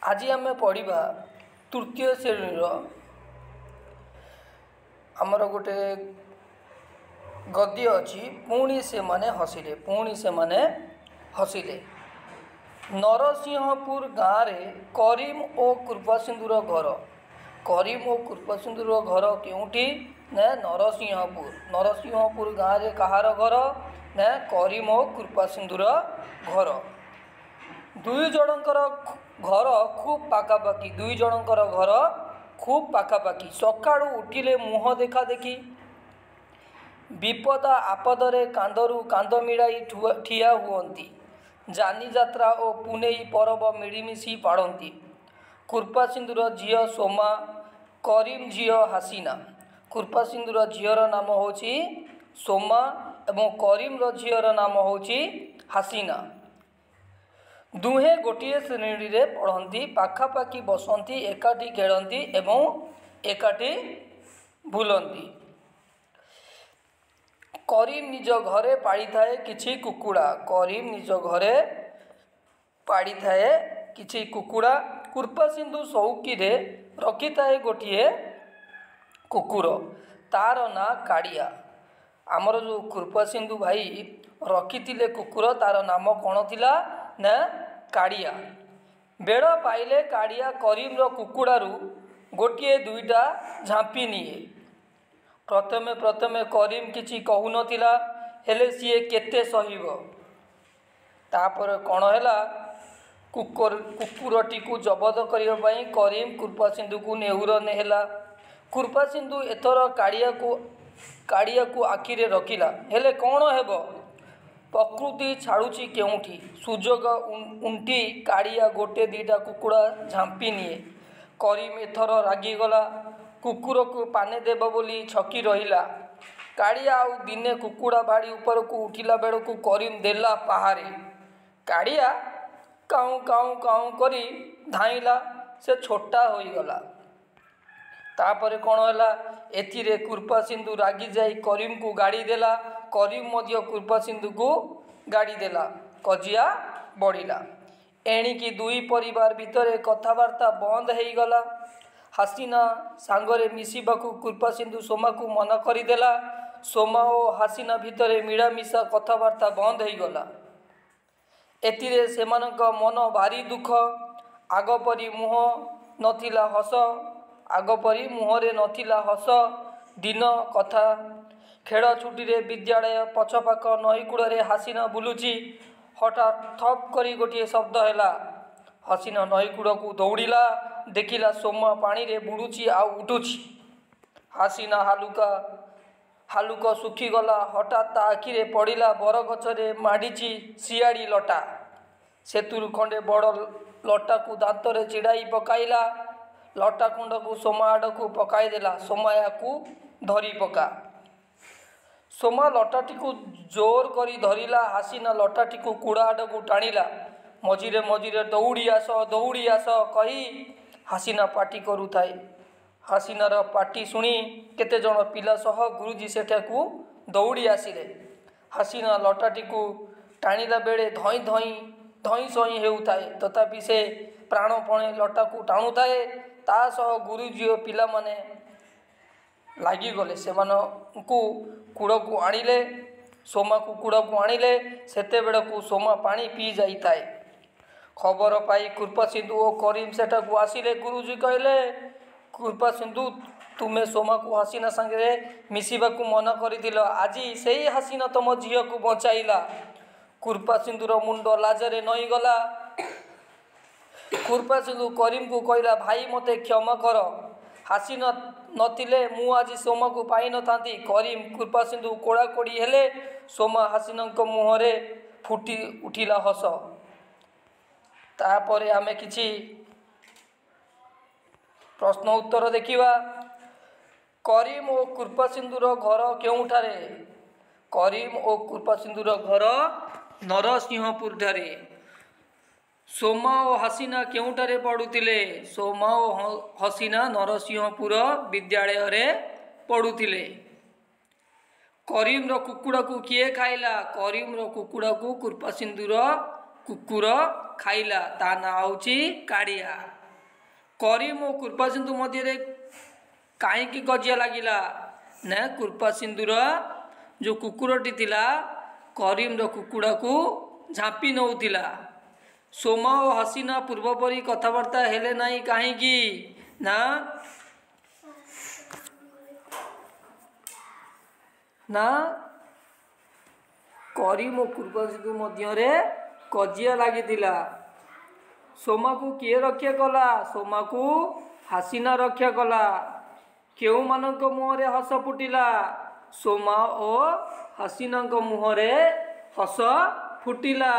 ଆଜି ଆମେ ପଢ଼ିବା ତୃତୀୟ ଶ୍ରେଣୀର ଆମର ଗୋଟେ ଗଦ୍ୟ ଅଛି, ପୁଣି ସେମାନେ ହସିଲେ। ପୁଣି ସେମାନେ ହସିଲେ। ନରସିଂହପୁର ଗାଁରେ କରିମ ଓ କୃପାସିନ୍ଧୁର ଘର। କରିମ ଓ କୃପାସିନ୍ଧୁର ଘର କେଉଁଠି ନା ନରସିଂହପୁର। ନରସିଂହପୁର ଗାଁରେ କାହାର ଘର ନା କରିମ ଓ କୃପାସିନ୍ଧୁର ଘର। ଦୁଇ ଜଣଙ୍କର ଘର ଖୁବ୍ ପାଖାପାଖି। ଦୁଇ ଜଣଙ୍କର ଘର ଖୁବ୍ ପାଖାପାଖି। ସକାଳୁ ଉଠିଲେ ମୁହଁ ଦେଖା ଦେଖି, ବିପଦ ଆପଦରେ କାନ୍ଧରୁ କାନ୍ଧ ମିଳାଇ ଠିଆ ହୁଅନ୍ତି। ଯାନିଯାତ୍ରା ଓ ପୁନେଇ ପରବ ମିଳିମିଶି ପାଳନ୍ତି। କୃପାସିନ୍ଧୁର ଝିଅ ସୋମା, କରିମ ଝିଅ ହାସିନା। କୃପାସିନ୍ଧୁର ଝିଅର ନାମ ହେଉଛି ସୋମା ଏବଂ କରିମର ଝିଅର ନାମ ହେଉଛି ହାସିନା। ଦୁହେଁ ଗୋଟିଏ ଶ୍ରେଣୀରେ ପଢ଼ନ୍ତି, ପାଖାପାଖି ବସନ୍ତି, ଏକାଠି ଖେଳନ୍ତି ଏବଂ ଏକାଠି ବୁଲନ୍ତି। କରିମ ନିଜ ଘରେ ପାଳିଥାଏ କିଛି କୁକୁଡ଼ା। କରିମ ନିଜ ଘରେ ପାଳିଥାଏ କିଛି କୁକୁଡ଼ା। କୃପାସିନ୍ଧୁ ସଉକିରେ ରଖିଥାଏ ଗୋଟିଏ କୁକୁର, ତାର ନାଁ କାଳିଆ। ଆମର ଯେଉଁ କୃପାସିନ୍ଧୁ ଭାଇ ରଖିଥିଲେ କୁକୁର, ତାର ନାମ କ'ଣ ଥିଲା ନା କାଳିଆ। ବେଳ ପାଇଲେ କାଳିଆ କରିମର କୁକୁଡ଼ାରୁ ଗୋଟିଏ ଦୁଇଟା ଝାମ୍ପି ନିଏ। ପ୍ରଥମେ ପ୍ରଥମେ କରିମ କିଛି କହୁନଥିଲା, ହେଲେ ସିଏ କେତେ ସହିବ? ତାପରେ କ'ଣ ହେଲା? କୁକୁରଟିକୁ ଜବତ କରିବା ପାଇଁ କରିମ କୃପାସିନ୍ଧୁକୁ ନେହୁର ହେଲା। କୃପାସିନ୍ଧୁ ଏଥର କାଳିଆକୁ ଆଖିରେ ରଖିଲା। ହେଲେ କ'ଣ ହେବ, ପ୍ରକୃତି ଛାଡ଼ୁଛି କେଉଁଠି? ସୁଯୋଗ ଉଣ୍ଟି କାଳିଆ ଗୋଟେ ଦୁଇଟା କୁକୁଡ଼ା ଝାମ୍ପି ନିଏ। କରିମ ଏଥର ରାଗିଗଲା। କୁକୁରକୁ ପାନେ ଦେବ ବୋଲି ଛକି ରହିଲା। କାଳିଆ ଆଉ ଦିନେ କୁକୁଡ଼ା ବାଡ଼ି ଉପରକୁ ଉଠିଲା ବେଳକୁ କରିମ ଦେଲା ପାହାରେ। କାଳିଆ କାଉଁ କାଉଁ କାଉଁ କରି ଧାଇଁଲା, ସେ ଛୋଟା ହୋଇଗଲା। ତାପରେ କ'ଣ ହେଲା? ଏଥିରେ କୃପାସିନ୍ଧୁ ରାଗିଯାଇ କରିମକୁ ଗାଳି ଦେଲା। କରିମ ମଧ୍ୟ କୃପାସିନ୍ଧୁକୁ ଗାଳି ଦେଲା। କଜିଆ ବଢ଼ିଲା। ଏଣିକି ଦୁଇ ପରିବାର ଭିତରେ କଥାବାର୍ତ୍ତା ବନ୍ଦ ହେଇଗଲା। ହାସିନା ସାଙ୍ଗରେ ମିଶିବାକୁ କୃପାସିନ୍ଧୁ ସୋମାକୁ ମନା କରିଦେଲା। ସୋମା ଓ ହାସିନା ଭିତରେ ମିଳାମିଶା, କଥାବାର୍ତ୍ତା ବନ୍ଦ ହେଇଗଲା। ଏଥିରେ ସେମାନଙ୍କ ମନ ଭାରି ଦୁଃଖ। ଆଗ ପରି ମୁହଁ ନଥିଲା ହସ। ଆଗ ପରି ମୁହଁରେ ନଥିଲା ହସ। ଦିନ କଥା। ଖେଳ ଛୁଟିରେ ବିଦ୍ୟାଳୟ ପଛପାଖ ନଈକୂଳରେ ହାସିନା ବୁଲୁଛି। ହଠାତ୍ ଥପ୍ କରି ଗୋଟିଏ ଶବ୍ଦ ହେଲା। ହସିନା ନଈକୂଳକୁ ଦୌଡ଼ିଲା। ଦେଖିଲା, ସୋମା ପାଣିରେ ବୁଡ଼ୁଛି ଆଉ ଉଠୁଛି। ହାସିନା ହାଲୁକ ଶୁଖିଗଲା। ହଠାତ୍ ତା ଆଖିରେ ପଡ଼ିଲା, ବରଗଛରେ ମାଡ଼ିଛି ଶିଆଳି ଲଟା। ସେଥିରୁ ଖଣ୍ଡେ ବଡ଼ ଲଟାକୁ ଦାନ୍ତରେ ଛିଡ଼ାଇ ପକାଇଲା। ଲଟା ଖଣ୍ଡକୁ ସୋମା ଆଡ଼କୁ ପକାଇଦେଲା, ସୋମା, ୟାକୁ ଧରିପକା। ସୋମା ଲଟାଟିକୁ ଜୋର କରି ଧରିଲା। ହାସିନା ଲଟାଟିକୁ କୂଳ ଆଡ଼କୁ ଟାଣିଲା। ମଝିରେ ମଝିରେ ଦୌଡ଼ି ଆସ, ଦୌଡ଼ି ଆସ କହି ହାସିନା ପାଟି କରୁଥାଏ। ହାସିନାର ପାଟି ଶୁଣି କେତେଜଣ ପିଲା ସହ ଗୁରୁଜୀ ସେଠାକୁ ଦୌଡ଼ି ଆସିଲେ। ହାସିନା ଲଟାଟିକୁ ଟାଣିଲା ବେଳେ ଧଇଁ ଧଇଁ ଧଇଁ ସଇଁ ହେଉଥାଏ। ତଥାପି ସେ ପ୍ରାଣପଣେ ଲଟାକୁ ଟାଣୁଥାଏ। ତା ସହ ଗୁରୁଜୀ ଓ ପିଲାମାନେ ଲାଗିଗଲେ। ସେମାନଙ୍କୁ କୂଳକୁ ଆଣିଲେ, ସୋମାକୁ କୂଳକୁ ଆଣିଲେ। ସେତେବେଳକୁ ସୋମା ପାଣି ପିଇ ଯାଇଥାଏ। ଖବର ପାଇ କୃପାସିନ୍ଧୁ ଓ କରିମ ସେଠାକୁ ଆସିଲେ। ଗୁରୁଜୀ କହିଲେ, କୃପାସିନ୍ଧୁ, ତୁମେ ସୋମାକୁ ହାସିନା ସାଙ୍ଗରେ ମିଶିବାକୁ ମନା କରିଥିଲ। ଆଜି ସେଇ ହାସିନା ତମ ଝିଅକୁ ବଞ୍ଚାଇଲା। କୃପାସିନ୍ଧୁର ମୁଣ୍ଡ ଲାଜରେ ନଇଁଗଲା। କୃପାସିନ୍ଧୁ କରିମକୁ କହିଲା, ଭାଇ, ମୋତେ କ୍ଷମା କର। ହାସିନା ନଥିଲେ ମୁଁ ଆଜି ସୋମାକୁ ପାଇନଥାନ୍ତି। କରିମ କୃପାସିନ୍ଧୁ କୋଡ଼ାକୋଡ଼ି ହେଲେ। ସୋମା ହାସିନାଙ୍କ ମୁହଁରେ ଫୁଟି ଉଠିଲା ହସ। ତାପରେ ଆମେ କିଛି ପ୍ରଶ୍ନ ଉତ୍ତର ଦେଖିବା। କରିମ ଓ କୃପାସିନ୍ଧୁର ଘର କେଉଁଠାରେ? କରିମ ଓ କୃପାସିନ୍ଧୁର ଘର ନରସିଂହପୁରଠାରେ। ସୋମା ଓ ହାସିନା କେଉଁଠାରେ ପଢ଼ୁଥିଲେ? ସୋମା ଓ ହସିନା ନରସିଂହପୁର ବିଦ୍ୟାଳୟରେ ପଢ଼ୁଥିଲେ। କରିମର କୁକୁଡ଼ାକୁ କିଏ ଖାଇଲା? କରିମର କୁକୁଡ଼ାକୁ କୃପାସିନ୍ଧୁର କୁକୁର ଖାଇଲା। ତା ନାଁ ହେଉଛି କାଳିଆ। କରିମ ଓ କୃପାସିନ୍ଧୁ ମଧ୍ୟରେ କାହିଁକି କଜିଆ ଲାଗିଲା? ନା, କୃପାସିନ୍ଧୁର ଯେଉଁ କୁକୁରଟି ଥିଲା କରିମର କୁକୁଡ଼ାକୁ ଝାମ୍ପି ନେଉଥିଲା। ସୋମା ଓ ହସିନା ପୂର୍ବ ପରି କଥାବାର୍ତ୍ତା ହେଲେ ନାହିଁ କାହିଁକି? ନା ନା କରିମ ଓ କୃପାସିନ୍ଧୁ ମଧ୍ୟରେ କଜିଆ ଲାଗିଥିଲା। ସୋମାକୁ କିଏ ରକ୍ଷା କଲା? ସୋମାକୁ ହାସିନା ରକ୍ଷା କଲା। କେଉଁମାନଙ୍କ ମୁହଁରେ ହସ ଫୁଟିଲା? ସୋମା ଓ ହସିନାଙ୍କ ମୁହଁରେ ହସ ଫୁଟିଲା।